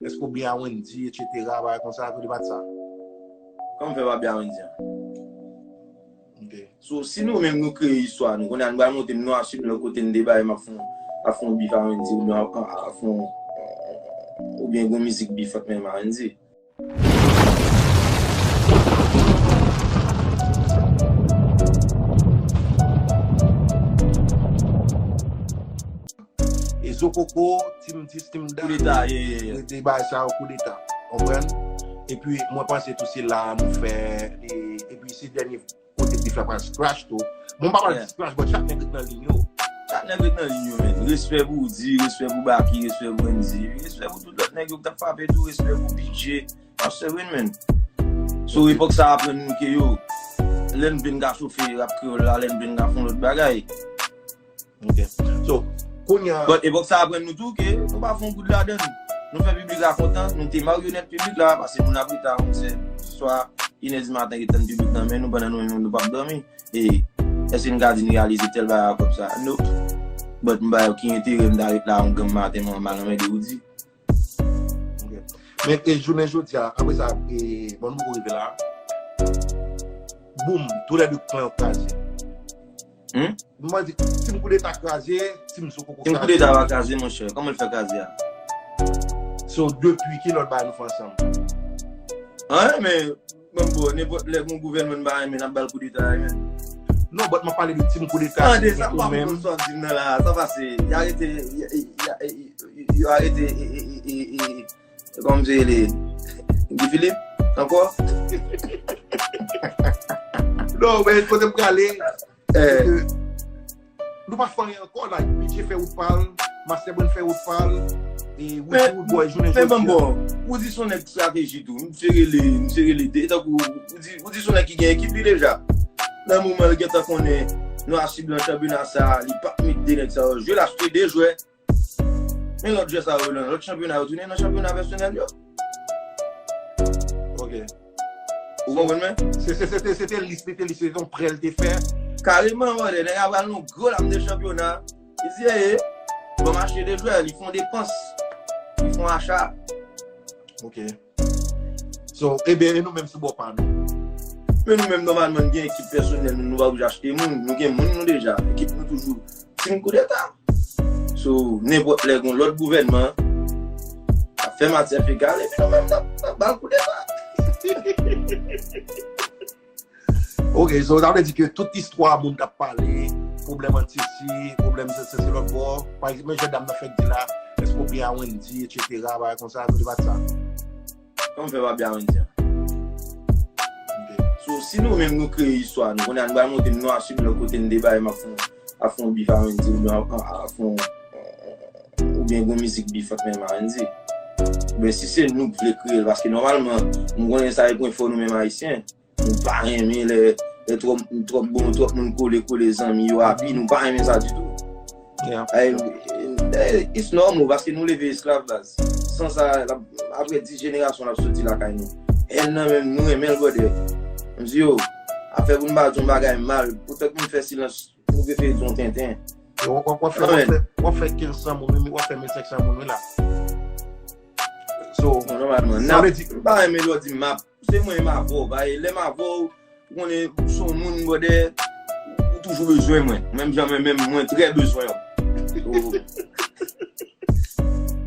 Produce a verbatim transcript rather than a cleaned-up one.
Èske w byen a Wendy, etsetera, bagay konsa, tout de pa t sa. Kòman fè pa byen a Wendy an? Ok. So, si nou menm nou kreye istwa nou, kounye a nou pral monte m nou achiv lòt kote m debare m ap fon ap fon bif a Wendy oubyen ap fon oubyen gon mizik bif ant menm a Wendy. E Zokoko, Team Dis, Team Dat. Koudeta, ye, ye, ye. De bagay sa yo koudeta. Konprann? Epi mwen panse tou se la nou fè e- epi se dènye kote bif la pral scratch tou. Bon, m pa pral di scratch, but chak nèg ret nan liy yo. Chak nèg ret nan liy yo, men. Respè pou Woody, respè pou Baky, respè pou Wendy, respè pou tout lòt nèg yo k t ap frape tou, respè pou B J. Master Win, men. Sou epòk sa aprann nou ke yo, lè n vin ka chofe rap kreyòl la, lè n vin ka fè yon lòt bagay. Ok. So, kounye a. But epòk sa aprann nou tou ke nou pa fè yon goud ladan l. Nou fè piblik la kontan, nou te maryonèt piblik la, paske moun ap rete a onzè swa, inè di maten ret tann piblik nan men nou pandan nou menm nou p ap dòmi. E èske n ka di n reyalize tèl bagay ak kòb sa? Nope. But m pa wè ki enterè m ta ret la yon granm maten m al anmède Woody. Men e jounen jodi a, apre sa, e, bon, nou poko rive la. Boum, toulède klan yo kraze. Hmm? Nou va di, Team Koudeta kraze, Team Zokoko kraze. Team Koudeta pa kraze, monchè. Kòman l fè kraze a? So, depi ki lòt bagay nou fè ansanm? Anyen, men, bon, bon, nenpòt lè gon gouvènman n pa renmen, n ap ba l koudeta, men. Non, but m ap pale de Team Koudeta. Tande sa, m pa konn sa w ap di m nan la. Sa pase, y arete, y, y, y, y, yo arete, e, e, e, e, e, kòman se rele? Guy Philippe? Ankò? Non, men kote m prale, Eh, nou pa fè anyen ankò la. B J fè wout pa l, Master Brand fè wout pa l, e Woody Wood Boy jounen men bon, jodi a. Bon, Woody se yon nèg estrateji tou. Misye rele, misye rele de, tankou Woody, Woody se yon nèg ki gen ekip li deja. Nan moman l gentan konnen nou achiv nan chanpyona sa, li p ap met de nèg sa yo jwe, l achte de jwè. Men lòt jwè sa yo nan lòt chanpyona yo tounen nan chanpyona pèsonèl yo. Ok. Ou konprann mwen? Se se se te se te lis, li te lis, se te yon prè l te fè. Kareman, mwen, nèg a pral nan gwo lam de chanpyona. Li di, eye, bon, m achte de jwè, li fè yon depans. Li fè yon acha. Ok. So, ebyen, e nou menm sou bò pa nou? Men nou menm, nòmalman, n gen ekip pèsonèl nou, nou pa oblije achte moun. Nou gen moun nou deja. Ekip nou toujou Team Koudeta. So, nenpòt lè gon lòt gouvènman ap fè matyè fekal, epi nou menm n ap, n ap ba l koudeta. Ok, so sa vle di ke tout istwa moun t ap pale, pwoblèm ant sesi, pwoblèm sesi lòt bò, pa egzanp, men jan dam nan fèk di la, èske w byen a Wendy, etsetera, bagay konsa, tout de pa t sa. Kòman fè pa byen a Wendy an? Ok. So, si nou menm nou kreye istwa nou, kounye a nou pral monte m nwa sud lòt kote n debare m ap fè yon, ap fè yon bif a Wendy oubyen ap, ap, ap fè yon, oubyen gon mizik bif ant menm a Wendy. Oubyen si se nou k vle kreye l, paske nòmalman, m konnen sa e pwen fò nou menm Ayisyen. Nou pa renmen lè, lè twòp, twòp bon, twòp moun kole, kole zanmi yo, api, nou pa renmen sa ditou. Yeah. Ay, eh, it's normal, paske nou leve esklav, baz. San sa, l ap, apre dis jenerasyon, l ap soti lakay nou. Èn nan menm, nou renmen l, brother. M di yo, afè pou n pa di yon bagay mal, pou fèk moun fè silans, nou prefere di yon tenten. W ap, w ap fè, w ap fè, w ap fè kenz san moun, wi, w ap fè mil senk san moun, wi, la. So, Bon, nòmalman, sa n ap, vle di, m pa renmen lè w di m ap, se mwen m avè w, ba, e lè m avè w, ou konnen, ou se yon moun, brother, ou toujou bezwen mwen. Menm jan mwen menm, mwen trè bezwen w. So,